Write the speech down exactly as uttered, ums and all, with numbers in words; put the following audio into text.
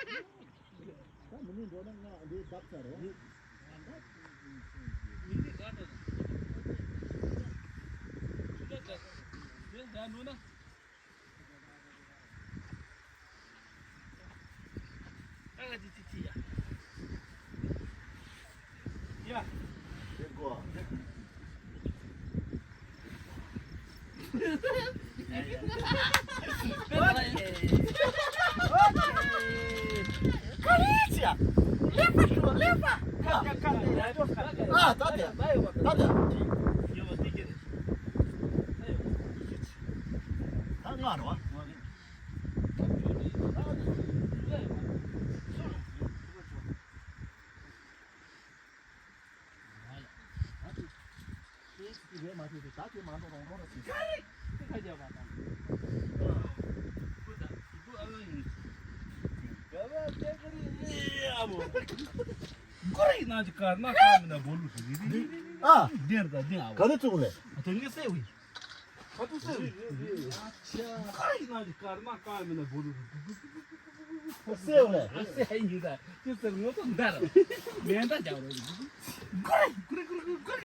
ད་མི་ནི་འགྲོ་ན་ང་འདི་བརྡབ་ཚར་རོ། ཀུ་རེ་ན་ཅི་ཀར་ན་ཀར་མི་ན་བོ་ལུ་སི་རི་རི་རི། ཨ། དེར་ད་དེ་ཨ་བ། ག་དེ་བཙུགས་ལེ། ཨ་དེ་ངས་སེ་བི། ཁ་ཐུག་སེ་བི། ཀུ་རེ་ན་ཅི་ཀར་ན་ཀར་མི་ན་བོ་ལུ་སི། སེ་བི་ལེ། ཨ་སེ་ཧེ་ཡིན་ད་དེ་སེར་ངོ་ཏོ་འདར། མེ་མདའ་རྒྱག་རོ། ཀུ་རེ་ཀུ་རེ་ཀུ་རེ་ཀུ་རེ།